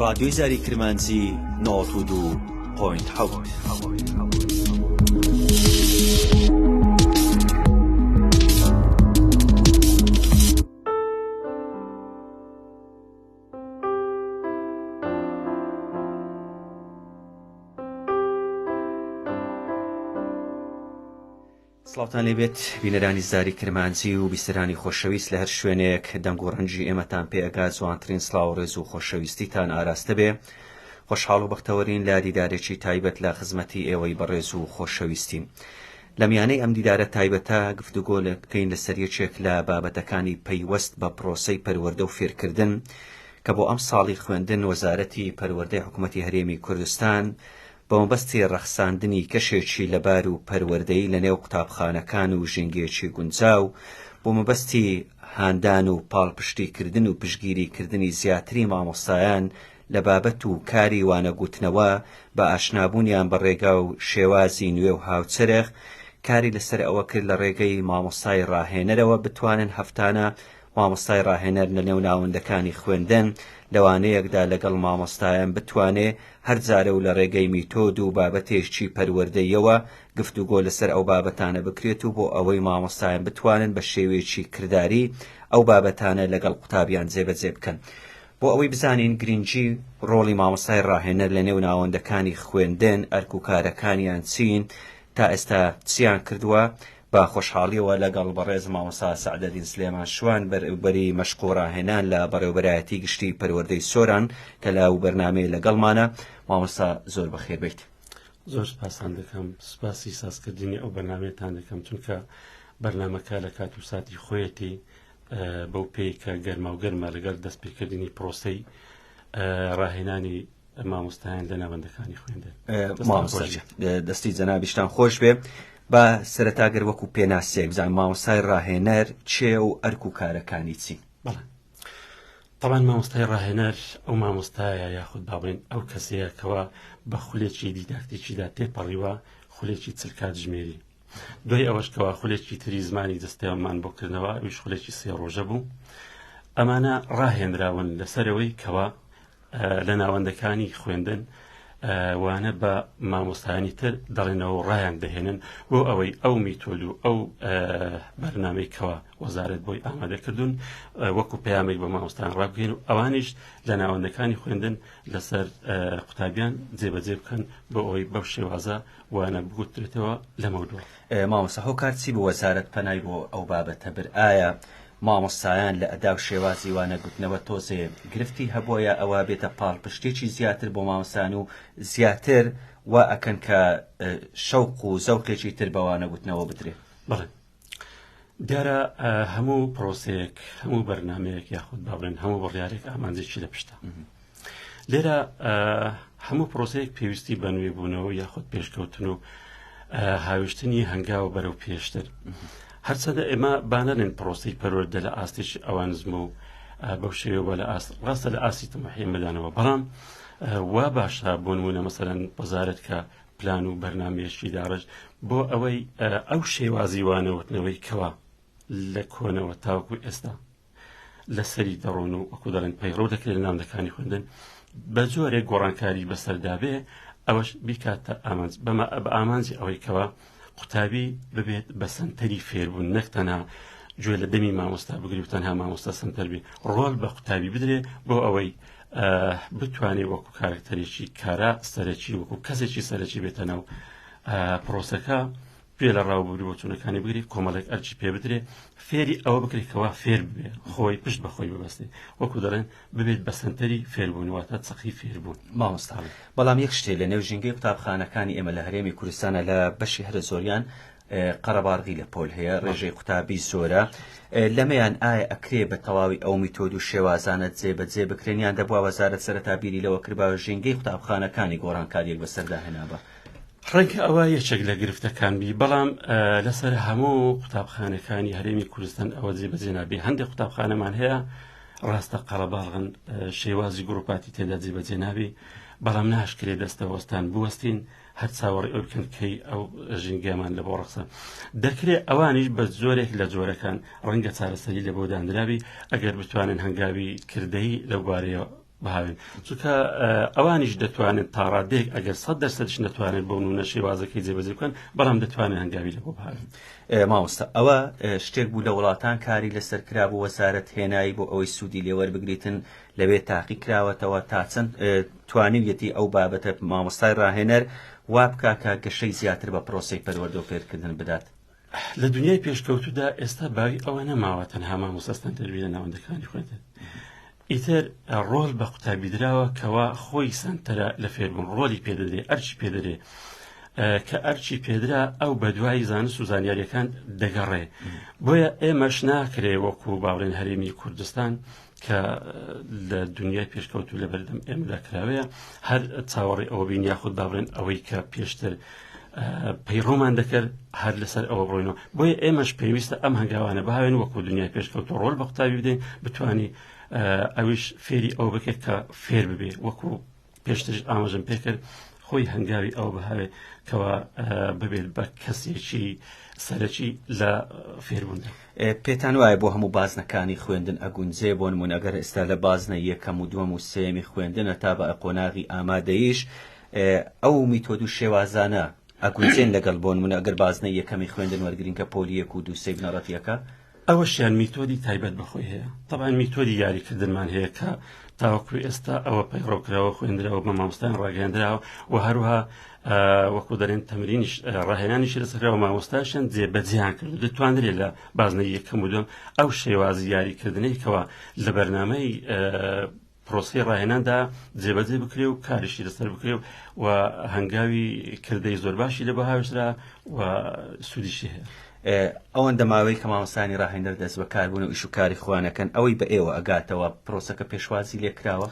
ڕادیۆی زاری کرمانجی 92.7. سڵاوتان لێبێت بینەرانی زاری کرمانجی و بیسەرانی خۆشەویست لە هەر شوێنێک دەنگ و ڕەنگی ئێمەتان پێ ئەگا جوانترین سڵاو و ڕێز و خۆشەویستیتان ئاراستە بێ خۆشحاڵ و بەختەوەرین لە دیدارێکی تایبەت لە خزمەتی ئێوەی بەڕێز و خۆشەویستین لە میانەی ئەم دیدارە تایبەتە گفتوگۆ بکەین لەسەر یەکێک لە بابەتەکانی پەیوەست بە پرۆسەی پەروەردە و فێرکردن کە بۆ ئەم ساڵی خوێندن وەزارەتی پەروەردەی حکوومەتی هەرێمی کوردستان بە مەبەستی ڕەخساندنی کەشێکی لەبار و پەروەردەیی لە نێو قوتابخانەکان و ژینگەیەکی گونجاو بۆ مەبەستی هاندان و پاڵپشتیکردن و پشتگیریکردنی زیاتری مامۆستایان لە بابەت و کاری وانەگوتنەوە بە ئاشنابوونیان بە ڕێگا و شێوازی نوێ و هاوچەرخ کاری لەسەر ئەوە کرد لە ڕێگەی مامۆستای ڕاهێنەرەوە بتوانن هەفتانە مامۆستای ڕاهێنەر لە نێو ناوەندەکانی خوێندن لە وانەیەکدا لەگەڵ مامۆستایان بتوانێ هەر جارە و لە ڕێگەی میتۆد و بابەتێکی پەروەردەییەوە گفتوگۆ لەسەر ئەو بابەتانە بکرێت و بۆ ئەوەی مامۆستایان بتوانن بە شێوەیەکی کرداری ئەو بابەتانە لەگەڵ قوتابیان جێبەجێ بکەن. بۆ ئەوەی بزانین گرنگی ڕۆڵی مامۆستای ڕاهێنەر لە نێو ناوەندەکانی خوێندن، ئەرک و کارەکانیان چین، تا ئێستا چیان کردووە، بە خۆشحاڵیەوە لەگەڵ بەڕێز مامۆستا سەعدەدین سلێمان شوان بەرێوبەری مەشق و ڕاهێنان لە بەڕێوبەرایەتی گشتی پەروەردەی سۆران کە لە و بەرنامەیە لەگەڵمانە مامۆستا زۆر بەخێر بیت. زۆر سپاستان دەکەم سپاسی سازکردنی ئەو بەرنمەیەتان دەکەم چونکە بەرنمەکە لە کات و ساتی خۆیەتی بەو پێی کە گەرما و گەرمە لەگەڵ دەستپێکردنی پرۆسەی ڕاهێنانی مامۆستایان لە ناوەندەکانی خوێندن. مامۆستا دەستی جەنابیشتان خۆش بێ با سەرەتا گەر وەکو پێناسەیەک بزانین مامۆستای ڕاهێنەر چێ و ئەرک و کارەکانی چین؟ بەڵێ تەبعەن مامۆستای ڕاهێنەر ئەو مامۆستایە یاخود با بڵێین ئەو کەسەیە کەوا بە خولێکی دیداکتیکیدا تێپەڕیوە خولێکی چل کاتژمێری دوای ئەوەش کەوا خولێکی تری زمانی جەستەیانمان بۆ کردنەوە ئەویش خولێکی سێ ڕۆژە بوو ئەمانە ڕاهێنراون لەسەرەوەی کەوا لە ناوەندەکانی خوێندن وانە بە مامۆستایانی تر دەڵێنەوە و ڕایان دەهێنن بۆ ئەوەی ئەو میتۆد و ئەو بەرنامەی کەوا وەزارەت بۆی ئامادە کردوون وەکو پەیامێک بە مامۆستایان ڕابگەین و ئەوانیش لە ناوەندەکانی خوێندن لەسەر قوتابیان جێبەجێ بکەن بۆ ئەوەی بەو شێوازە وانە بگوترێتەوە لەمەودوا. مامۆستا هۆکار چی بوو وەزارەت پەنای بۆ ئەو بابەتە برد؟ ئایا مامۆستایان لە ئەدا و شێوازی وانەگوتنەوە تۆزێ گرفتی هەبووە یا ئەوە بێتە پاڵپشتێکی زیاتر بۆ مامۆستایان و زیاتر وا ئەکەن کە شەوق و زەوقێکی تر بە وانەگوتنەوە بدرێ؟ بەڵێ دیارە هەموو پرۆسەیەک هەموو بەرنمەیەک یاخود با بڵێن هەموو بڕیارێک ئامانجێکی لە پشتە لێرە هەموو پرۆسەیەک پێویستی بە نوێبوونەوە یاخود پێشکەوتن و هاویشتنی هەنگاو بەرەو پێشتر هەرچەندە ئێمە بانەنن پرۆسی پەروەردە لە ئاستێکی ئەوانزم و بەو شێوە لە ئاست ڕاستە لە ئاستی تەمەحی مەدانەوە بەڵام وا باشە بۆ نمونە مەسەرەن وەزارەت کە پلان و بەرنمەیەکی داڕشت بۆ ئەوەی ئەو شێوازی وانەوتنەوەی کەوا لە کۆنەوە تاوەکو ئێستا لەسەری دەڕۆن و وەکو دەڵێن پەیڕەو دەکرێت لە ناوەندەکانی خوێندن بە جۆرێک گۆڕانکاری بەسەردا بێ ئەوەش بیکاتە ئامانج بەمە بە ئامانجی ئەوەی کەوا قوتابی ببێت بە سەنتەری فێربوون نەک تەنها گوێ لە دەمی مامۆستا بگری و تەنها مامۆستا سەنتەر بێ ڕۆل بە قوتابی بدرێ بۆ ئەوەی بتوانێت وەکو کارکتەرێکی کارا سەرەکی وەکو کەسێکی سەرەکی بێتە ناو پرۆسەکە گوێ لە ڕاو بۆچوونەکانی بگری کۆمەڵێک ئەرکی پێ بدرێ فێری ئەوە بکرێت کەوا فێر ببێ خۆی پشت بە خۆی ببەستێ وەکو دەڵێن ببێت بە سەنتەری فێربوون واتە چەقی فێربوون. مامۆستا بەڵام یەک شتێ لە نێو ژینگەی قوتابخانەکانی ئێمە لە هەرێمی کوردستانە لە بەشی هەرە زۆریان قەرەباڵغی لە پۆل هەیە ڕێژەی قوتابی زۆرە لەمەیان ئایا ئەکرێ بە تەواوی ئەو میتۆد و شێوازانە جێبەجێ بکرێن یان دەبوا وەزارەت سەرەتا بیری لەوە کردبا ژینگەی قوتابخانەکانی گۆڕانکاریەک بەسەردا هێنابا؟ ڕەنگە ئەوە یەکێک لە گرفتەکان بی بەڵام لەسەر هەموو قوتابخانەکانی هەرێمی کوردستان ئەوە جێبەجێ نابێ هەندێک قوتابخانەمان هەیە ڕاستە قەرەباڵغن شێوازی گروپاتی تێدا جێبەجێ نابی بەڵام ناشکرێ دەستەوەستان بوەستین هەر چاوەڕێ ئەو بکەن کەی ئەو ژینگەمان لە بۆ ڕەخسا دەکرێت ئەوانیش بە جۆرێک لە جۆرەکان ڕەنگە چارەسەری لە بۆ دانرابی ئەگەر بتوانن هەنگاوی کردەی لەو بارەیە بهاوێن چونکە ئەوانیش دەتوانن تاڕادێک ئەگەر سە دەرسەدش نەتوانن بۆ نونە شێوازەکەی جێبەجێ بکەن بەڵام دەتوانن هەنگاوی لە بۆ بهاوێن. مامۆستا ئەوە شتێک بوو لە وڵاتان کاری لەسەر کرابوو وەزارەت هێنایی بۆ ئەوەی سوودی لێوەربگریتن لەوێ تاقی کراوەتەوە تا چەند توانیویەتی ئەو بابەتە مامۆستای ڕاهێنەر وا بکا کە گەشەی زیاتر بە پرۆسەی پەروەردە و فێرکردن بدات؟ لە دنیای پێشکەوتودا ئێستا باوی ئەوە نەماوە تەنها مامۆستا سەنتەر بی لە ناوەندەکانی خوێندن ئیتر ڕۆل بە قوتابی دراوە کەوا خۆی سەنتەرە لە فێربوون ڕۆلی پێدەدرێ ئەرچی پێدەدرێ کە ئەرچی پێدرا ئەو بە دوای زانست و زانیاریەکان دەگەڕێ بۆیە ئێمەش ناکرێ وەکو باڵێن هەرێمی کوردستان کە لە دنیای پێشکەوتو لە بەردەم ئێمەدا کراوەیە هەر چاوەڕێ ئەوە بین یاخود باڵێن ئەوەی کە پێشتر پەیڕۆمان دەکرد هەر لەسەر ئەوە بڕۆینەوە بۆیە ئێمەش پێویستە ئەم هەنگاوانە بهاوێن وەکو دنیای پێشکەوتو ڕۆل بە قوتابی بدەین بتانی ئەویش فێری ئەوە بکرێت کە فێر ببێ وەکو پێشتریش ئاماژەم پێکرد خۆی هەنگاوی ئەوە بهاوێ کەوا ببێت بە کەسێکی سەرەکی لە فێربووندا. پێتان وایە بۆ هەموو بازنەکانی خوێندن ئەگونجێ بۆ نموونە ئەگەر ئێستا لە بازنە یەکەم و دووەم و سێیەمی خوێندنە تا بە قۆناغی ئامادەیش ئەو میتۆد و شێوازانە ئەگونجێن لەگەڵ بۆ نموونە ئەگەر بازنەی یەکەمی خوێندن وەرگرین کە پۆلی یەک و دوو سێی بنەڕەتیەکە ئەوەشیان میتۆدی تایبەت بە خۆی هەیە تەبعەن میتۆدی یاریکردنمان هەیە کە تاوەکو ئێستا ئەوە پەیڕەوکراوە خوێندراوە بە مامۆستایان ڕاگەیاندراوە و هەروها وەکو دەرێن تەمرینیش ڕاهێنانیش لەسەرەوە مامۆستاشیان جێبەجێیان کرد دەتوانرێت لە بازنەی یەکەم و دووەم ئەو شێوازی یاریکردنەی کەوا لە بەرنامەی پرۆسەی ڕاهێناندا جێبەجێ بکرێ و کاریشی لەسەر بکرێ و هەنگاوی کردەی زۆر باشی لە بەهاوێژرا و سوودیشی هەیە. ئەوەندە ماوەی کە مامۆستایانی ڕاهێنەر دەست بەکار بوون و ئیش و کاری خۆیان ئەکەن ئەوەی بە ئێوە ئەگاتەوە پرۆسەکە پێشوازی لێکراوە؟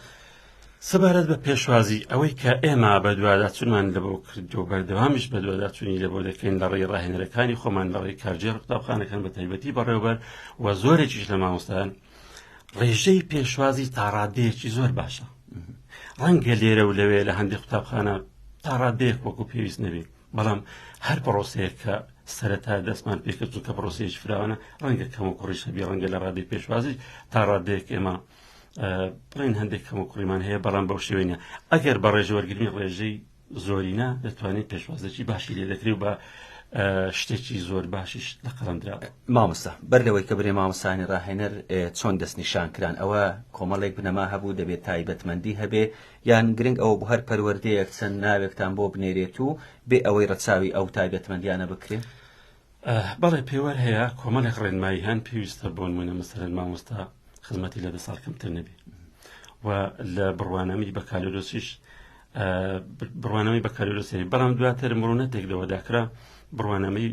سەبارەت بە پێشوازی ئەوەی کە ئێمە بەدواداچوونمان لە بۆ کردو و بەردەوامیش بەدواداچوونی لە بۆ دەکەین لە ڕێی ڕاهێنەرەکانی خۆمان لە ڕێی کارگێڕ قوتابخانەکان بە تایبەتی بەڕێوەبەر و زۆرێکیش لە مامۆستایان ڕێژەی پێشوازی تاڕادەیەکی زۆر باشە ڕەنگە لێرە و لەوێ لە هەندێک قوتابخانە تاڕادەیەک وەکو پێویست نەبێ بەڵام هەر پرۆسەیەک کە سەرەتا دەستمان پێکرد چونکە پرۆسەیەکی فراوانە ڕەنگە کەم و کوڕیش هەبی ڕەنگە لە ڕادەی پێشوازی تا ڕادەیەک ئێمە بڵێن هەندێک کەم و کوڕیمان هەیە بەڵام بەو شێوەیە ئەگەر بە ڕێژە وەرگرنی ڕێژەی زۆرینە دەتوانێت پێشوازێکی باشی لێ دەکرێت و بە شتێکی زۆر باشیش لە قەڵەم دراوە. مامۆستا بەر لەوەی کە برێ مامۆستایانی ڕاهێنەر چۆن دەستنیشان کران ئەوە کۆمەڵێک بنەما هەبوو دەبێت تایبەتمەندی هەبێ یان گرنگ ئەوە بوو هەر پەروەردەیەک چەند ناوێکتان بۆ بنێرێت و بێ ئەوەی ڕەچاوی ئەو تایبەتمەندیانە بکرێ؟ بەڵێ پێوەر هەیە کۆمەڵێک ڕێنمایی هەن پێویستە بۆ نمونە مەسەلەن مامۆستا خزمەتی لە دە ساڵ کەمتر نەبێ و لە بڕوانامەی بەکالۆرۆسیش بڕوانامەی بەکالۆرۆس هەیە بەڵام دواتر مڕونەتێک لەوەدا کرا بڕوانامەی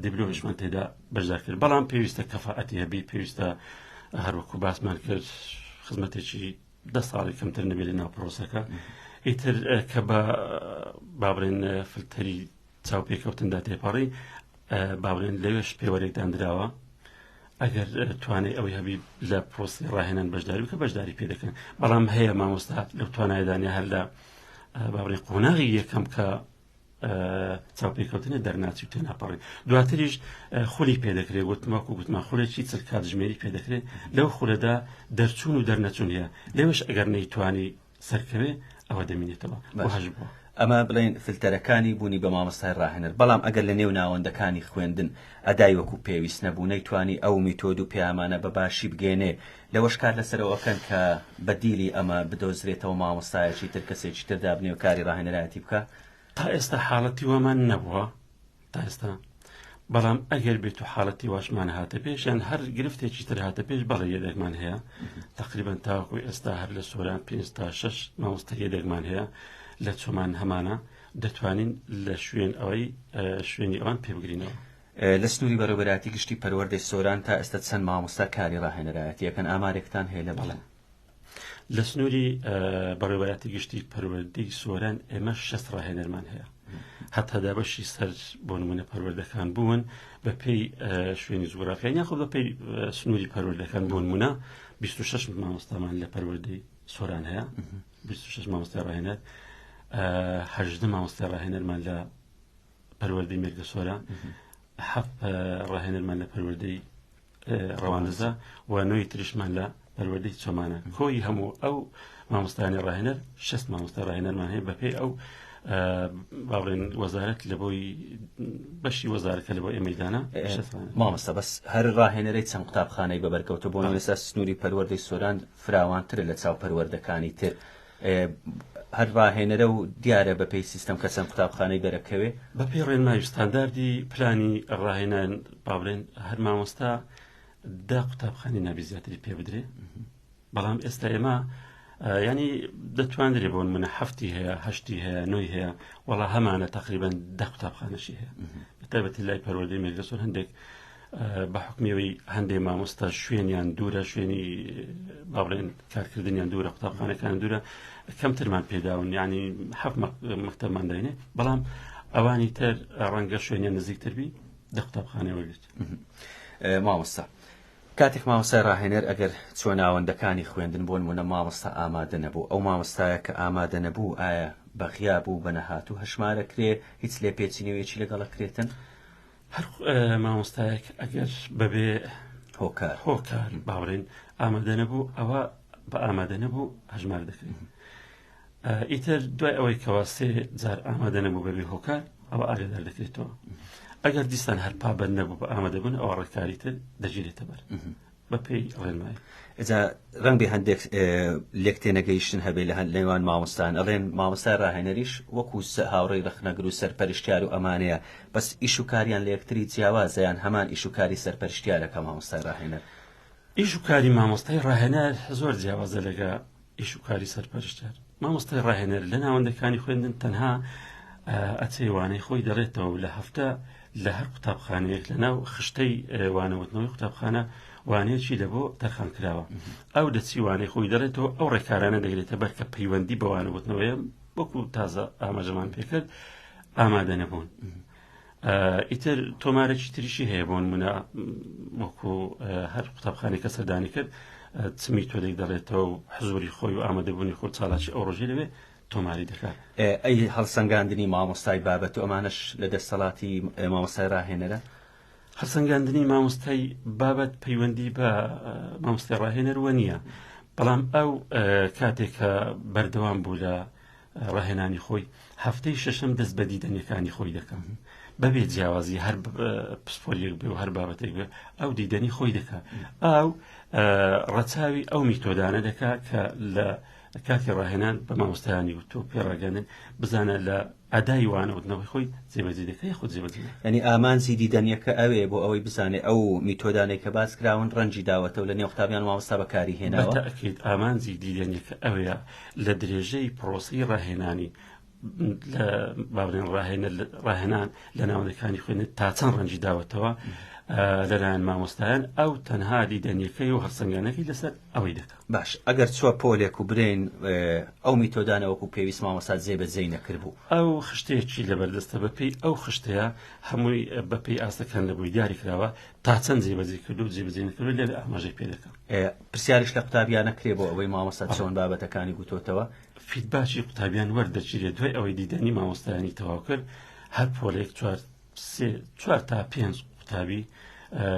دیبلۆمیشمان تێدا بەشدار کرد بەڵام پێویستە کەفاەتی هەبی پێویستە هەروەکو باسمان کرد خزمەتێکی دە ساڵی کەمتر نەبێت لە ناو پرۆسەکە ئیتر کە بە بابرێن فلتەری چاوپێکەوتندا تێپەڕی با بڵێن لەوێش پێوەرێک دانراوە ئەگەر توانای ئەوەی هەبی لە پرۆسی ڕاهێنان بەشداری بکە بەشداری پێ دەکەن بەڵام هەیە مامۆستا لەو توانایدانە هەر لە با بڵێن قۆناغی یەکەم کە چاوپێکەوتنە دەرناچی و تێناپەڕی دواتریش خولی پێدەکرێت وتم وەکو گوتمان خولێکی چل کاتژمێری پێدەکرێت لەو خولەدا دەرچوون و دەرنەچوون هەیە لەوێش ئەگەر نەیتوانی سەرکەوێ ئەوە دەمینێتەوە بۆ هەش بووە. ئەمە بڵێین فلتەرەکانی بوونی بە مامۆستای ڕاهێنەر، بەڵام ئەگەر لە نێو ناوەندەکانی خوێندن ئەدای وەکو پێویست نەبوو، نەیتوانی ئەو میتۆد و پەیامانە بە باشی بگەیەنێ، لەوەش کار لەسەر ئەوە کەن کە بەدیلی ئەمە بدۆزرێتەوە مامۆستایەکی تر کەسێکی تر دابنێ و کاری ڕاهێنەرایەتی بکا؟ تا ئێستا حاڵەتی وامان نەبووە تا ئێستا، بەڵام ئەگەر بێت و حاڵەتی واشمان هاتە پێش یان هەر گرفتێکی تر هاتە پێش بەڵێ یەدەگمان هەیە تقریبا تاوەکو ئێستا هەر لە سۆران پێ تا شش مامۆستا یەدەگمان هەیە لە چۆمان هەمانە دەتوانین لە شوێن ئەوەی شوێنی ئەوان پێبگرینەوە. لە سنووری بەڕێوەبەرایەتی گشتی پەروەردەی سۆران تا ئێستا چەند مامۆستا کاری ڕاهێنەرایەتی ئەکەن ئامارێکتان هەیە لە بەڵێ؟ لە سنووری بەڕێوەبەرایەتی گشتی پەروەردەی سۆران ئێمە شەست ڕاهێنەرمان هەیە هەتا دابەشی سەر بۆ نمونە پەروەردەکان بوون بە پێی شوێنی جوگرافیان یاخود بە پێی سنووری پەروەردەکان بۆ نمونە 26 مامۆستامان لە پەروەردەی سۆران هەیە 26 مامۆستای ڕاهێنەر هەژدە مامۆستای ڕاهێنەرمان لە پەروەردەی مێرگەسۆرە حەفت ڕاهێنەرمان لە پەروەردەی ڕەواندزە و نۆی تریشمان لە. پەروەردەی چۆمانە کۆی هەموو ئەو مامۆستایانی ڕاهێنەر 6 مامۆستا ڕاهێنەرمان هەیە بەپێی ئەو با بڵێن وەزارەت لە بۆی بەشی وەزارەتە لە بۆ ئێمەی دانا مامۆستا بەس هەر ڕاهێنەرەی چەند قوتابخانەی بەبەرکەوتە بۆ نمونە سنووری پەروەردەی سۆران فراوانترە لە چاو پەروەردەکانی تر هەر ڕاهێنەرە و دیارە بە پێی سیستەم کە چەند قوتابخانەی بەرەکەوێ بە پێی ڕێنمایی ستانداردی پلانی ڕاهێنان با بڵێن هەر مامۆستا دە قوتابخانەی نابی زیاتری پێ بدرێ بەڵام ئێستا ئێمە ینی دەتواندرێ بۆن منە هەفتی هەیە هەشتی هەیە نوێی هەیە وەڵا هەمانە تقریبان دە قوتابخانەشی هەیە بەتایبەتی لای پەروەردەی مێرگەسۆر هەندێک بە حکمیەوەی هەندێک مامۆستا شوێنیان دوورە شوێنی با بڵێن کارکردنیان دوورە قوتابخانەکان دوورە کەمترمان پێداون ینی هەفت مەکتەبمان داینێ بەڵام ئەوانی تر ڕەنگە شوێنیان نزیکتر بی دە قوتابخانەی وەرگرت. مامۆستا کاتێک مامۆستای ڕاهێنەر ئەگەر چوە ناوەندەکانی خوێندن بۆ نمونە مامۆستا ئامادە نەبوو ئەو مامۆستایە کە ئامادە نەبوو ئایا بە غیاب و بە نەهاتوو هەژمارە کرێ هیچ لێپێچینەوەیەکی لەگەڵ ئەکرێتن؟ هەر مامۆستایەک ئەگەر بەبێ هۆکار هۆکار باوەڕین ئامادە نەبوو ئەوە بە ئامادە نەبوو هەژمار دەکرێت ئیتر دوای ئەوەی کەوا سێ جار ئامادە نەبوو بەبێ هۆکار ئەوە ئاگادار دەکرێتەوە ئەگەر دیسان هەر پابند نەبوو بە ئامادەبوون ئەوە ڕێکاری تر دەگیرێتە بەر بەپێی ڕێنمایی. ئجا ڕەنگ بێ هەندێک لێک تێنەگەیشتن هەبێ لە نێوان مامۆستان ئەڵێن مامۆستای ڕاهێنەریش وەکو هاوڕێی ڕەخنەگر و سەرپەرشتیار و ئەمانەیە بەس ئیش و کاریان لە یەکتری جیاوازە یان هەمان ئیش و کاری سەرپەرشتیارە کە مامۆستای ڕاهێنەر؟ ئیش و کاری مامۆستای ڕاهێنەر زۆر جیاوازە لەگە ئیش و کاری سەرپەرشتیار. مامۆستای ڕاهێنەر لە ناوەندەکانی خوێندن تەنها ئەچێ وانەی خۆی دەڵێتەوە و لە هەفتە لە هەر قوتابخانەیەک لە ناو خشتەی وانەوتنەوەی قوتابخانە وانەیەکی لە بۆ تەرخان کراوە ئەو دەچی وانەی خۆی دەڵێتەوە ئەو ڕێکارانە دەگرێتە بەر کە پەیوەندی بە وانەوتنەوەیە وەکو تازە ئاماژەمان پێکرد ئامادە نەبوون. ئیتر تۆمارێکی تریشی هەیە بۆ نمونە وەکو هەر قوتابخانەی کە سەردانی کرد چ میتۆدێک دەڵێتەوە و حزوری خۆی و ئامادەبوونی خۆ چالاکی ئەو ڕۆژی لەوێ تۆماری دەکات. ئەی هەڵسەنگاندنی مامۆستای بابەت و ئەمانەش لە دەستەڵاتی مامۆستای ڕاهێنەرە؟ هەڵسەنگاندنی مامۆستای بابەت پەیوەندی بە مامۆستای ڕاهێنەروە نییە، بەڵام ئەو کاتێک کە بەردەوام بوو لە ڕاهێنانی خۆی هەفتەی شەشەم دەست بە دیدەنیەکانی خۆی دەکا بەبێ جیاوازی هەر پسپۆریەک بێ و هەر بابەتێک بێ ئەو دیدەنی خۆی دەکا ئەو ڕەچاوی ئەو میتۆدانە دەکا کە لە کاتی ڕاهێنان بە مامۆستایانی و تۆ پێڕاگەنن بزانە لە ئەدای وانەوتنەوەی خۆی جێبەجێ دەکەی خۆ جێبەجێ ینی ئامانجی دیدەنیەکە ئەوێ بۆ ئەوەی بزانێ ئەو میتۆدانەی کە باس کراون ڕەنجی داوەتەوە لە نێو قوتابیان مامۆستا بەکاری هێناوە تاکیت ئامانجی دیدەنیەکە ئەوەیە لە درێژەی پرۆسەی ڕاهێنانی لە باڵێن ڕاهێنان لە ناوەندەکانی خوێندن تا چەند ڕەنجی داوەتەوە لەلایەن مامۆستایان ئەو تەنها دیدەنیەکەی و هەڵسەنگانەکەی لەسەر ئەوەی دەکات باش ئەگەر چوە پۆلێک و برێن ئەو میتۆدانە وەکو پێویست مامۆستا جێ بەجێی نەکردبوو ئەو خشتەیەکی لەبەردەستە بەپێی ئەو خشتەیە هەمووی بەپێی ئاستەکان لە بۆی دیاری کراوە تا چەند جێبەجێ کردو جێبەجێ نەکردو لێرە ئاماژەی پێ دەکەم. پرسیاریش لە قوتابیان نەکرێ بۆ ئەوەی مامۆستا چۆن بابەتەکانی گوتۆتەوە؟ feedback ی قوتابیان وەردەگیرێت دوای ئەوەی دیدەنی مامۆستایانی تەواو کرد هەر پۆلێک چوار سێ چوار تا پێنج قوتابی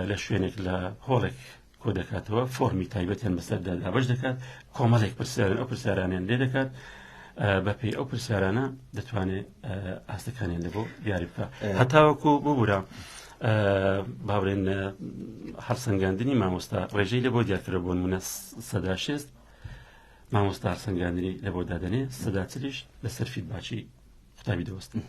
لە شوێنێک لە هۆڵێک کۆ دەکاتەوە فۆرمی تایبەتیان بەسەردا دابەش دەکات کۆمەڵێک پرسیارن ئەو پرسیارانیان لێ دەکات بەپێی ئەو پرسیارانە دەتوانێت ئاستەکانیان لە بۆ دیاری بکە هەتاوەکو ببورە باڵێن هەڵسەنگاندنی مامۆستا ڕێژەی لە بۆ دیارکرە بۆ نمونە سەدا شێست مامۆستا هەڵسەنگاندنی لە بۆ دادەنێ سەدا چلیش لەسەر feedback ی قوتابی دەوەستن.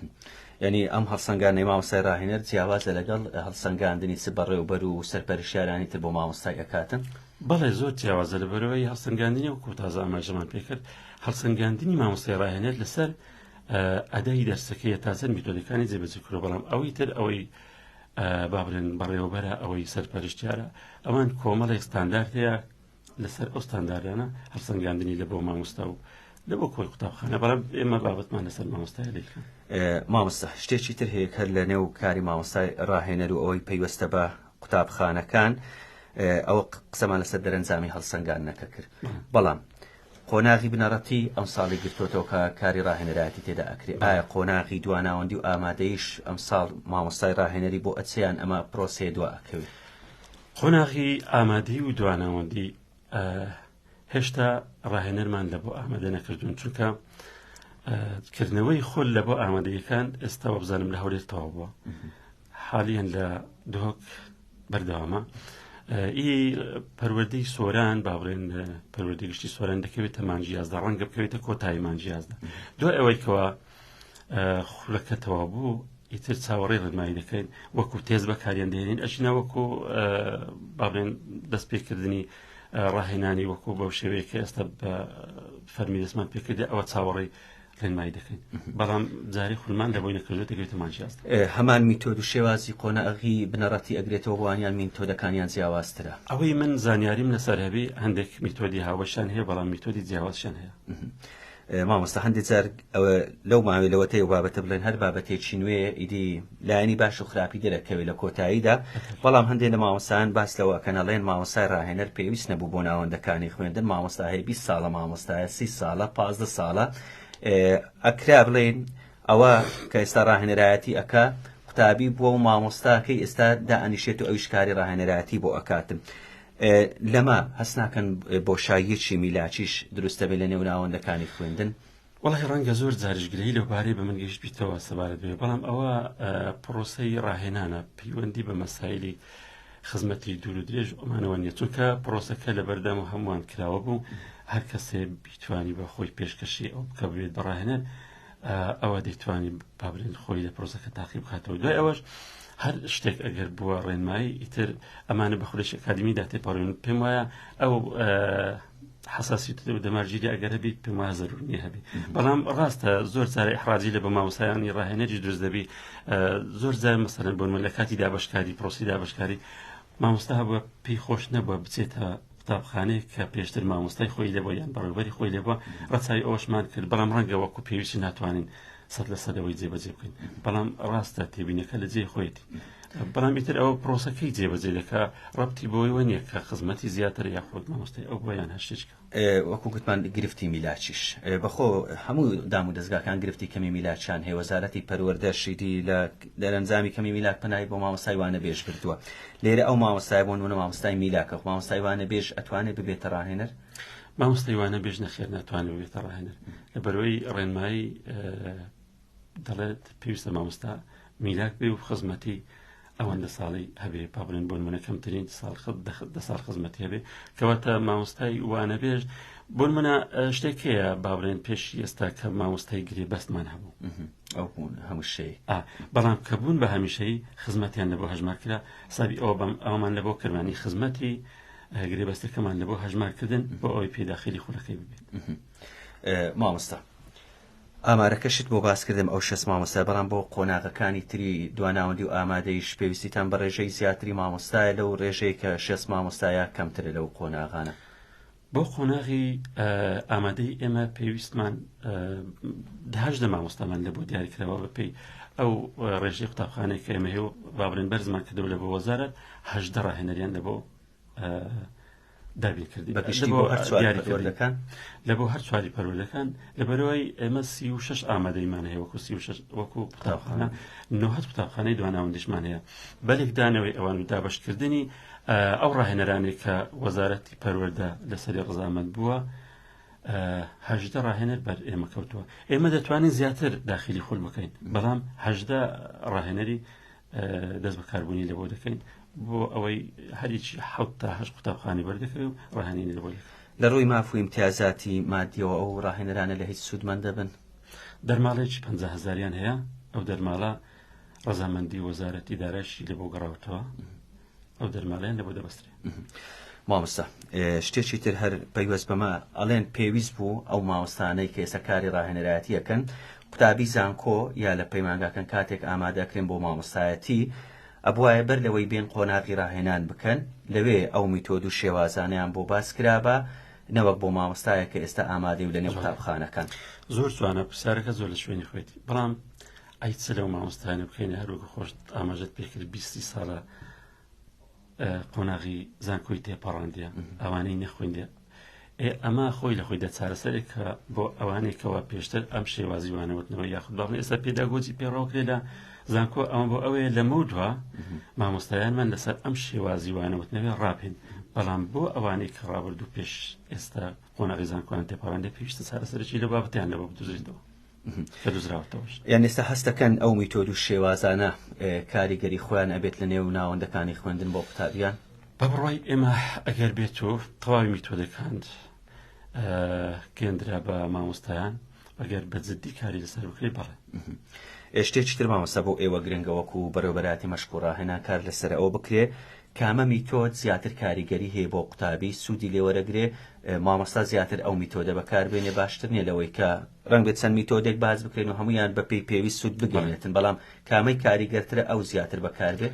یانی ئەم هەڵسەنگاندنەی مامۆستای ڕاهێنەر جیاوازە لەگەڵ هەڵسەنگاندنی چ بەڕێوبەر و سەرپەرشتیارانی تر بۆ مامۆستای ئەکاتن؟ بەڵێ زۆر جیاوازە لەبەرئەوەی هەڵسەنگاندنی وەکو تازە ئاماژەمان پێکرد هەڵسەنگاندنی مامۆستای ڕاهێنەر لەسەر ئەدای دەرسەکەیە تا چەند میتۆدەکانی جێبەجێ کردووە بەڵام ئەوەی تر ئەوەی با بڵێن بەڕێوەبەرە ئەوەی سەرپەرشتیارە ئەوان کۆمەڵێک ستاندارد هەیە لەسەر ئەو ستانداردانە هەڵسەنگاندنی لە بۆ مامۆستا و لە بۆ کۆی قوتابخانە بەڵام ئێمە بابەتمان لەسەر مامۆستای لێکە مامۆستا شتێکی تر هەیە کە لە نێو کاری مامۆستای ڕاهێنەر و ئەوەی پەیوەستە بە قوتابخانەکان ئەوە قسەمان لەسەر دەرەنجامی هەڵسەنگاندنەکە کرد بەڵام قۆناغی بنەڕەتی ئەمساڵی گرتۆتەوە کە کاری ڕاهێنەرایەتی تێدا ئەکرێ ئایا قۆناغی دواناوەندی و ئامادەیش ئەمساڵ مامۆستای ڕاهێنەری بۆ ئەچیان ئەمە پرۆسەیە دوا ئەکەوێت قۆناغی ئامادەی و دواناوەندی. هێشتا ڕاهێنەرمان لە بۆ ئامادە نەکردوون چونکە کردنەوەی خول لە بۆ ئامادەیەکان ئێستا وەبزانم لە هەولێر تەواو بووە حالیان لە دهۆک بەردەوامە ئی پەروەردەی سۆران با بڵێن پەروەردەی گشتی سۆران دەکەوێتە مانگی 11 ڕەنگە بکەوێتە کۆتایی مانگی 11 دوای ئەوەی کەوا خولەکە تەواو بوو ئیتر چاوەڕێی ڕێنمایی دەکەین وەکو تێز بەکاریان دێنین ئەچینە وەکو با بڵێن دەست پێکردنی ڕاهێنانی وەکو بەو شێوەیە کە ئێستا بە فەرمی دەستمان پێکردی ئەوە چاوەڕێی ڕێنمایی دەکەین بەڵام جاری خولمان لە بۆی نەکردو دەگەێتە مانگی 11 هەمان میتۆد و شێوازی قۆناغی بنەڕەتی ئەگرێتەوە بۆوانیان میتۆدەکانیان جیاوازترە؟ ئەوەی من زانیاریم لەسەر هەبی هەندێک میتۆدی هاوبەشیان هەیە بەڵام میتۆدی جیاوازشیان هەیە. مامۆستا هەندێک جار لەو ماوەی لەوەتەی ئەو بابەتە بڵێن هەر بابەتێکی نوێ ئیدی لایەنی باش و خراپی دەرەکەوێت لە کۆتاییدا بەڵام هەندێک لە مامۆستایان باس لەوە ئەکەن ئەڵێن مامۆستای ڕاهێنەر پێویست نەبوو بۆ ناوەندەکانی خوێندن مامۆستا هەیە 20 ساڵە مامۆستایە 30 ساڵە 15 ساڵە ئەکرا بڵێن ئەوە کە ئێستا ڕاهێنەرایەتی ئەکا قوتابی بووە و مامۆستاکەی ئێستا دائەنیشێت و ئەویش کاری ڕاهێنەرایەتی بۆ ئەکاتن لەمە هەست ناکەن بۆشاییەکی میلاکیش دروستە بێ لە نێو ناوەندەکانی خوێندن؟ وەڵی ڕەنگە زۆر جاریش گلەیی لەو بارەی بە من گەیشتبیتەوە سەبارەت بێ بەڵام ئەوە پرۆسەی ڕاهێنانە پەیوەندی بە مەسایلی خزمەتی دوور و درێژ ئەمانەوە نیە چونکە پرۆسەکە لە بەردەم و هەمووان کراوە بوو هەر کەسێ بیتوانی بە خۆی پێشکەشی ئەو بکە بێت بە ڕاهێنەر ئەوە دەیتوانی بابرێن خۆی لە پرۆسەکە تاقی بکاتەوە دوای ئەوەش هەر شتێک ئەگەر بووە ڕێنمایی ئیتر ئەمانە بە خولێکی ئەکادیمیدا تێپەڕین پێم وایە ئەو حساسیت و دەمارگیری ئەگەر هەبی پێم وایە زەرور نییە هەبی بەڵام ڕاستە زۆر جارە ئیحراجی لە بە مامۆستایانی ڕاهێنەری دروست دەبی زۆر جار مەسەلەن بۆ من لە کاتی دابەشکاری پرۆسی دابەشکاری مامۆستا هەبووە پێی خۆش نەبووە بچێتە قوتابخانەیەک کە پێشتر مامۆستای خۆی لێبووە یان بەڕێوەبەری خۆی لێبووە ڕەچاوی ئەوەشمان کرد بەڵام ڕەنگە وەکو پێویستی ناتوانین 100% ئەوەی جێبەجێ بکەین بەڵام ڕاستە تێبینەکە لە جێی خۆیەتی بەڵام ئیتر ئەوە پرۆسەکەی جێبەجێ دەکا ڕەبتی بۆیوە نییە کە خزمەتی زیاتر یاخود مامۆستای ئەو بۆیان هەر شتێکە وەکو گوتمان گرفتی میلاکیش بەخۆ هەموو دام و دەزگاکان گرفتی کەمی میلاکیان هەیە وەزارەتی پەروەردەش ئیدی لە دەرەنجامی کەمی میلاک پەنای بۆ مامۆستای وانەبێژ بردووە لێرە ئەو مامۆستای بۆ نمونە مامۆستای میلاکە مامۆستای وانەبێژ ئەتوانێت ببێتە ڕاهێنەر؟ مامۆستای وانەبێژ نەخێر ناتوانێت ببێتە ڕاهێنەر لەبەرەوەی ڕێنمایی دەڵێت پێویستە مامۆستا میلاک بێ و خزمەتی ئەوەندە ساڵی هەبێ با بڵێن بۆ نمونە کەمترین ساڵ دە ساڵ خزمەتی هەبێ کەواتە مامۆستای وانەبێژ بۆ نمونە شتێک هەیە با بڵێن پێشی ئێستا کە مامۆستای گرێ بەستمان هەبوو ئەو بوون هەموو شەی بەڵام کە بوون بە هەمیشەی خزمەتیان لە بۆ هەژمار کرا حسابی ئەوە بەم ئەومان لە بۆ کرمانی خزمەتی گرێبەستەکەمان لە بۆ هەژمارکردن بۆ ئەوەی پێداخلی خولەکەی ببێت مامۆستا ئامارەکەشت بۆ باس کردم ئەو شەست مامۆستایە بەڵام بۆ قۆناغەکانی تری دواناوەندی و ئامادەیش پێویستیتان بە ڕێژەی زیاتری مامۆستایە لەو ڕێژەی کە شەست مامۆستایە کەمترە لەو قۆناغانە؟ بۆ قۆناغی ئامادەی ئێمە پێویستمان 18 مامۆستامان لە بۆ دیاریکراوە بەپێی ئەو ڕێژەی قوتابخانەی کە ئێمە هەیە و با بڵێن بەرزمان کردەوە لە بۆ وەزارەت 18 ڕاهێنەریان لە بۆ دابین کردی بە گشتی بۆ هەر چواری پەروەردەکان لە بۆ هەر چواری پەروەردەکان لەبەرەوەی ئێمە 36 ئامادەیمان هەیە وەکو 36 وەکو قوتابخانە 90 قوتابخانەی دواناوەندیشمان هەیە بەلێکدانەوەی ئەوان و دابەشکردنی ئەو ڕاهێنەرانێک کە وەزارەتی پەروەردە لەسەری ڕزامەند بووە 18 ڕاهێنەر بەر ئێمە کەوتووە ئێمە دەتوانین زیاتر داخلی خول بکەین بەڵام 18 ڕاهێنەری دەست بەکاربوونی لەبۆ دەکەین بۆ ئەوەی هەریکی حەوت تا هەشت قوتابخانەی بەردەکەوێ و ڕاهێنانی لەبۆ دەکەین. لە ڕووی ماف و ئیمتیازاتی مادیەوە ئەو ڕاهێنەرانە لە هیچ سوودمەند دەبن؟ دەرماڵەیەکی 50 هەزاریان هەیە، ئەو دەرماڵە ڕەزامەندی وەزارەتی دارایشی لەبۆ گەڕاوەتەوە، ئەو دەرماڵەیان لەبۆ دەبەسترێ. مامۆستا شتێکی تر هەر پەیوەست بەمە ئەڵێن پێویست بوو ئەو مامۆستانەی کە ئێستا کاری ڕاهێنەرایەتی ئەکەن قوتابی زانکۆ یا لە پەیمانگاکان کاتێک ئامادەکرێن بۆ مامۆستایەتی ئەبوایە بەر لەوەی بێن قۆناغی ڕاهێنان بکەن لەوێ ئەو میتۆد و شێوازانەیان بۆ باس کرابا نەوەک بۆ مامۆستایەک کە ئێستا ئامادەی و لەنێو قوتابخانەکان. زۆر جوانە پرسیارەکە زۆر لە شوێنی خۆیەتی بەڵام ئەی چ لەو مامۆستایانە بکەین هەروەکو خۆشت ئاماژەت پێکرد 20 ساڵە قۆناغی زانکۆی تێپەڕاندیە ئەوانەی نەخوێندێ ئێ ئەمە خۆی لە خۆیدا چارەسەرێکە بۆ ئەوانەی کەوا پێشتر ئەم شێوازی وانەوتنەوە یاخود باڵێ ئێستا پێداگۆجی پێڕەوکرێ لە زانکۆ ئەمە بۆ ئەوەیە لە مەودوا مامۆستایانمان لەسەر ئەم شێوازی وانەوتنەوەی ڕابێن بەڵام بۆ ئەوانەی کە ڕابردوو پێش ئێستا قۆناغی زانکۆیان تێپەڕاندە پێویستە چارەسەرێکی لەو بابەتیان لەوە بدۆزرێتەوە کە دۆزراوەتەوەش. یان ئێستا هەست دەکەن ئەو میتۆد و شێوازانە کاریگەری خۆیان ئەبێت لە نێو ناوەندەکانی خوێندن بۆ قوتابیان؟ بە بڕوای ئێمە ئەگەر بێت و تەواوی میتۆدەکان گەندرا بە مامۆستایان ئەگەر بە جددی کاری لەسەر بکرێ بەڵێ. شتێکی تر مامۆستا بۆ ئێوە گرنگە وەکو بەڕێوەبەرایەتی مەشق و ڕاهێنان کار لەسەر ئەوە بکرێ کامە میتۆد زیاتر کاریگەری هەیە بۆ قوتابی سوودی لێوەرەگرێ مامۆستا زیاتر ئەو میتۆدە بەکاربێنێ باشتر نییە لەوەی کە ڕەنگە چەند میتۆدێک باس بکرێن و هەمویان بەپێی پێویست سوود بگەێنێتن بەڵام کامەی کاریگەرترە ئەو زیاتر بەکاربێ؟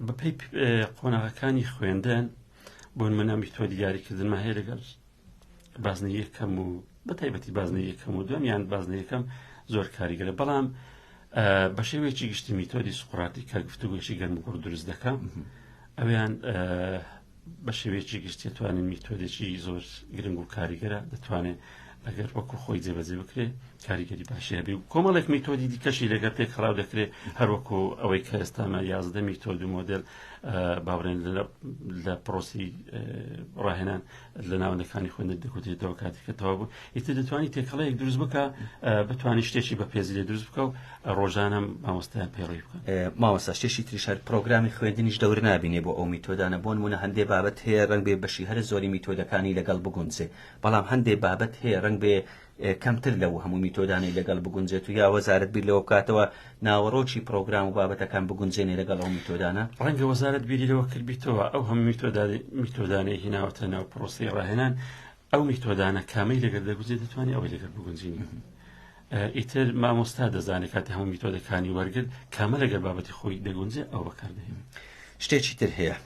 بەپێی قۆناغەکانی خوێندن بۆ نمونە میتۆدی یاریکردنمان هەیە لەگەڵ بازنەی یەکەم و بە تایبەتی بازنەی یەکەم و دووەم یان بازنەی یەکەم زۆر کاریگەرە بەڵام بە شێوەیەکی گشتی میتۆدی سوقراتی کە گفتوگۆیەکی گەرم و گوڕ دروست دەکا ئەویان بە شێوەیەکی گشتی توانین میتۆدێکی زۆر گرنگ و کاریگەرە دەتوانێت ئەگەر وەکو خۆی جێبەجێ بکرێ کاریگەری باشی هەبێ و کۆمەڵێک میتۆدی دیکەشی لەگەر تێکەڵاو دەکرێت هەروەکو ئەوەی کە ئێستامە 11 میتۆد و مۆدل باوەڕێن لە پرۆسی ڕاهێنان لە ناوەندەکانی خوێندن دەکوترێتەوە کاتی کە تەواو بوو ئیتر دەتوانی تێکەڵەیەک دروست بکە بتوانانی شتێکی بە پێزی لێ دروست بکە و ڕۆژانە مامۆستایان پەیڕەوی بکەن. مامۆستا شتێکی تریش هەر پرۆگرامی خوێندنیش دەور نابینێ بۆ ئەو میتۆدانە بۆ نمونە هەندێ بابەت هەیە ڕەنگ بێ بەشی هەرە زۆری میتۆدەکانی لەگەڵ بگونجێ بەڵام هەندێ بابەت هەیە ڕەنگ بێ کەمتر لەو هەموو میتۆدانەی لەگەڵ بگونجێت و یا وەزارەت بیر لەوە بکاتەوە ناوەڕۆکی پرۆگرام و بابەتەکان بگونجێنێ لەگەڵ ئەو میتۆدانە. ڕەنگە وەزارەت بیری لەوە کردبیتەوە ئەو هەموو میتۆدانەی هیناوەتە ناو پرۆسەی ڕاهێنان ئەو میتۆدانە کامەی لەگەر دەگونجێت دەتوانێت ئەوەی لەگەر بگونجینی ئیتر مامۆستا دەزانێت کاتی هەموو میتۆدەکانی وەرگرت کامە لەگەر بابەتی خۆی دەگونجێ ئەو بەکاردەهێنێت. شتێکی تر هەیە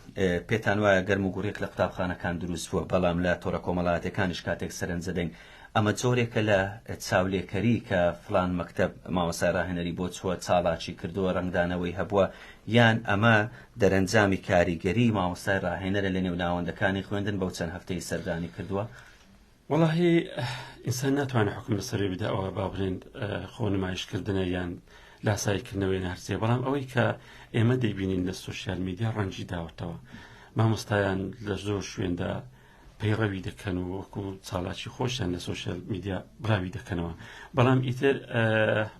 پێتان وایە گەرم و گوڕێک لە قوتابخانەکان دروست بووە بەڵام لە تۆڕە کۆمەڵایەتەکانیش کاتێک سەرنجدەین ئەمە جۆرێکە لە چاولێکەری کە فڵان مەکتەب مامۆستای ڕاهێنەری بۆ چووە چاڵاکی کردووە ڕەنگدانەوەی هەبووە یان ئەمە دەرەنجامی کاریگەری مامۆستای ڕاهێنەرە لە نێو ناوەندەکانی خوێندن بەو چەند هەفتەی سەردانی کردووە؟ وەڵاهی ئینسان ناتوانێت حکم لەسەری بدا ئەوە با بڵێن خۆ نمایشکردنە یان لاساییکردنەوەی نارسیە بەڵام ئەوەی کە ئێمە دەیبینین لە سوسیال میدیا ڕەنجی داوەتەوە مامۆستایان لە زۆر شوێندا پەیڕەوی دەکەن و وەکو چالاکی خۆشیان لە سوسیال میدیا بڵاوی دەکەنەوە بەڵام ئیتر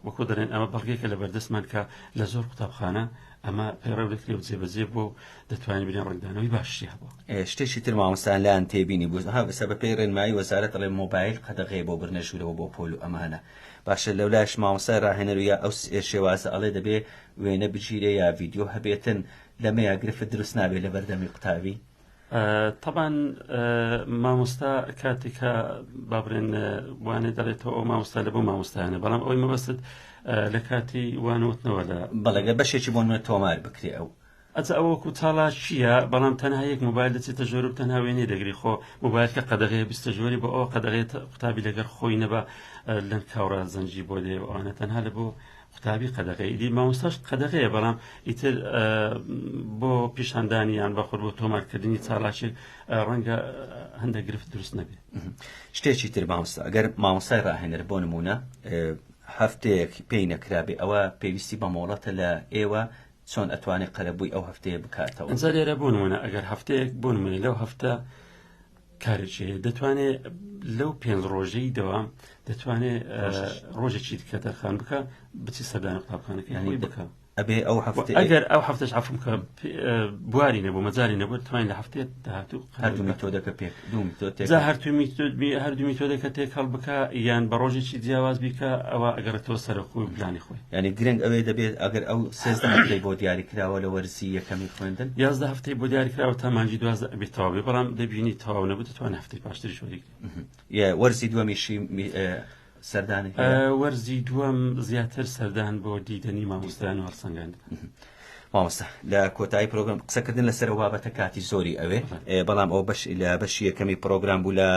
وەکو دەڵێن ئەمە بەڵگێکە لە بەردەستمان کە لە زۆر قوتابخانە ئەمە پەیڕەو دەکرێت و جێبەجێ بووە و دەتوانین بڵێین ڕەنگدانەوەی باشی هەبووە. شتێکی تر مامۆستایان لایان تێبینی بوو ها بەسە بە پێی ڕێنمایی وەزارەت ئەڵێ مۆبایل قەدەغەیە بۆ بردنە ژوورەوە بۆ پۆل و ئەمانە باشە لەولایش مامۆستای ڕاهێنەر و یا ئەو شێوازە ئەڵێ دەبێ وێنە بگیرێ یا ڤیدیۆ هەبێتن لەمەیا گرفت دروست نابێ لە بەردەمی قوتابی؟ تەبان مامۆستا کاتێک کە با بڵێن وانە دەڵێتەوە ئەو مامۆستا لە بۆ مامۆستایانە بەڵام ئەوەی مەبەست لە کاتی وانەوتنەوە لە بەڵێگە بەشێکی بۆ نوێ تۆمار بکرێ ئەو ئەجا ئەوە وەکو چالاکییە بەڵام تەنها یەک مۆبایل دەچێتە ژۆر و تەنها وێنەی دەگری خۆ مۆبایل کە قەدەغەیە بیستە ژۆری بۆ ئەوە قەدەغەیە قوتابی لەگەر خۆی نەبا لەن کاوڕا زەنگی بۆ دێ ئەوانە تەنها لە بۆ قوتابی قەدەغەیە ئیدی مامۆستاش قەدەغەیە بەڵام ئیتر بۆ پیشاندانی یان بەخۆر بۆ تۆمارکردنی چالاکێک ڕەنگە هەندێک گرفت دروست نەبێت. شتێکی تر مامۆستا ئەگەر مامۆستای ڕاهێنەر بۆ نمونە هەفتەیەک پێی نەکرابێ ئەوە پێویستی بە مۆڵەتە لە ئێوە چۆن ئەتوانێت قەرەبووی ئەو هەفتەیە بکاتەوە؟ ئینجا لێرە بۆ نمونە ئەگەر هەفتەیەک بۆ نمونە لەو هەفتە کارێکی هەیە دەتوانێت لەو پێنج ڕۆژەی دەوام دەتوانێت ڕۆژێکی دیکە تەرخان بکە بچی سەردانی قوتابخانەکەی خۆی بکە ئەبێ ئەو هەفتە ئەگەر ئەو هەفتەش عەفوم کە بواری نەبوو مەجاری نەبوو توانین لە هەفتەیە داهاتوو هەردوو میتۆدەکە پێک دوو میتۆد تێک جا هەردوو میتۆد بی هەردوو میتۆدەکە تێکەڵ بکە یان بە ڕۆژێکی جیاواز بیکە ئەوە ئەگەڕێتەوە سەر خۆی و پلانی خۆی یعنی گرنگ ئەوێ دەبێت ئەگەر ئەو 13 هەفتەی بۆ دیاری کراوە لە وەرزی یەکەمی خوێندن 11 هەفتەی بۆ دیاری کراوە تا مانگی 12 ئەبێت تەواو بێ بەڵام دەبینی تەواو نەبوو دەتوانێت هەفتەی پاشتریش وەریگری وەرزی دووەمیشی سەردانی هەیە؟ وەرزی دووەم زیاتر سەردان بۆ دیدەنی مامۆستایان و هەڵسەنگاندن. مامۆستا لە کۆتایی پرۆگرام قسەکردن لەسەر ئەو بابەتە کاتی زۆری ئەوێ بەڵام ئەو بەش لە بەشی یەکەمی پرۆگرام بوو لە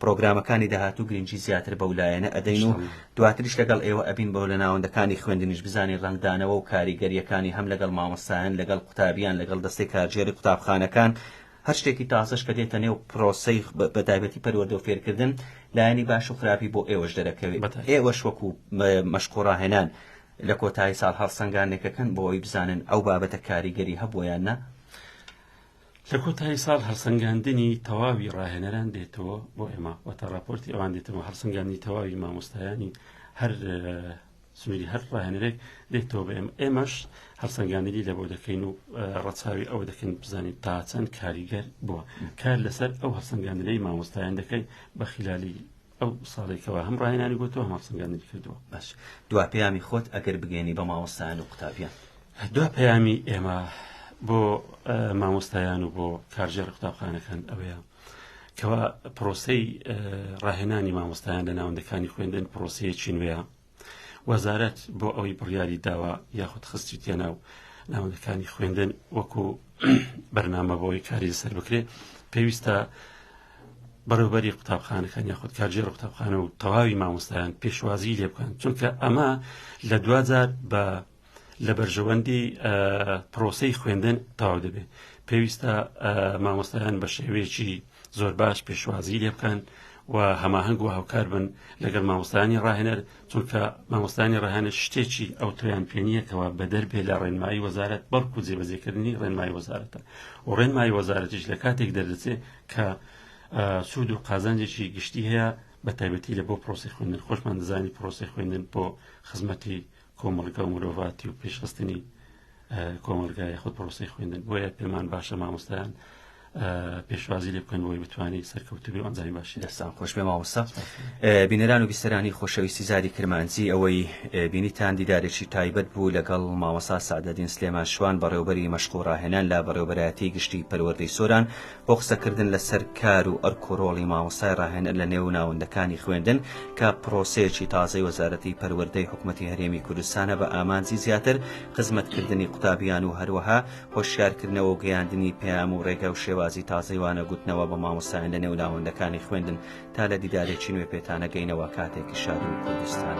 پرۆگرامەکانی داهاتوو گرنگی زیاتر بەو لایەنە ئەدەین و دواتریش لەگەڵ ئێوە ئەبین بۆ لە ناوەندەکانی خوێندنیش بزانین ڕەنگدانەوە و کاریگەریەکانی هەم لەگەڵ مامۆستایان لەگەڵ قوتابیان لەگەڵ دەستەی کارگێڕی قوتابخانەکان هەر شتێکی تازەش کە دێتە نێو پرۆسەی بە تایبەتی پەروەردە و فێرکردن لایەنی باش و خراپی بۆ ئێوەش دەرەکەوێت ئێوەش وەکو مەشق و ڕاهێنان لە کۆتایی ساڵ هەڵسەنگانێکەکەن بۆ ئەوی بزانن ئەو بابەتە کاریگەری هەبووە یان نا؟ لە کۆتایی ساڵ هەڵسەنگاندنی تەواوی ڕاهێنەران دێتەوە بۆ ئێمە، واتە ڕاپۆرتی ئەوان دێتەوە، هەڵسەنگاندنی تەواوی مامۆستایانی هەر سنووری هەر ڕاهێنەرێک دێتەوە بە ئێمە، ئێمەش هەڵسەنگاندنی لە بۆ دەکەین و ڕەچاوی ئەوە دەکەین بزانین تا چەند کاریگەر بووە. کار لەسەر ئەو هەڵسەنگاندنەی مامۆستایان دەکەین بە خلالی ئەو ساڵێکەوە هەم ڕاهێنانی گوتەوە هەم هەڵسەنگاندنی کردووە. باش، دوا پەیامی خۆت ئەگەر بگەێنی بە مامۆستایان و قوتابیان. دوا پەیامی ئێمە بۆ مامۆستایان و بۆ کارگێڕ قوتابخانەکان ئەوەیە کەوا پرۆسەی ڕاهێنانی مامۆستایان لە ناوەندەکانی خوێندن پرۆسەیەکی نوێیە. وەزارەت بۆ ئەوەی بڕیاری داوە یاخود خستیتیە ناو ناوەندەکانی خوێندن وەکو بەرنامە بۆی کاری لەسەر بکرێ، پێویستە بەڕێوبەری قوتابخانەکان یاخود کارگێڕ قوتابخانە و تەواوی مامۆستایان پێشوازی لێ بکەن، چونکە ئەمە لە دواجار بە لە بەرژەوەندی پرۆسەی خوێندن تەواو دەبێت. پێویستە مامۆستایان بە شێوەیەکی زۆر باش پێشوازی لێ بکەن و هەماهەنگ و هاوکار بن لەگەڵ مامۆستایانی ڕاهێنەر، چونکە مامۆستایانی ڕاهێنەر شتێکی ئەوتۆیان پێ نییە کەوا بەدەر بێ لە ڕێنمایی وەزارەت، بەڵکو جێبەجێکردنی ڕێنمایی وەزارەتە و ڕێنمایی وەزارەتیش لە کاتێک دەردەچێت کە سوود و قازانجێکی گشتی هەیە، بە تایبەتی لە بۆ پرۆسی خوێندن. خۆشمان دەزانی پرۆسی خوێندن بۆ خزمەتی کۆمەڵگا و مرۆڤاتی و پێشخستنی کۆمەڵگا یاخود پرۆسەی خوێندن، بۆیە پێمان باشە مامۆستایان پێشوازی لێ بکەن بۆی بتوانێت سەرکەوتوو بێ و ئەنجامی باشی. دەستان خۆش بێ مامۆستا. بینەران و بیسەرانی خۆشەویستی زاری کرمانجی، ئەوەی بینیتان دیدارێکی تایبەت بوو لەگەڵ مامۆستا سەعدەدین سلێمان شوان، بەڕێوبەری مەشق و ڕاهێنان لە بەڕێوبەرایەتی گشتی پەروەردەی سۆران، بۆ قسەکردن لەسەر کار و ئەرک و ڕۆڵی مامۆستای ڕاهێنەر لە نێو ناوەندەکانی خوێندن کە پرۆسەیەکی تازەی وەزارەتی پەروەردەی حکومەتی هەرێمی کوردستانە بە ئامانجی زیاتر خزمەتکردنی قوتابیان و هەروەها هۆشیارکردنەوە و گەیاندنی پەیام و ڕێگا و شێوازی تازەی وانەگوتنەوە بە مامۆستایان لە نێو ناوەندەکانی خوێندن. تا لە دیدارێکی نوێ پێتانەگەینەوە، کاتێکی شاد و کوردستان.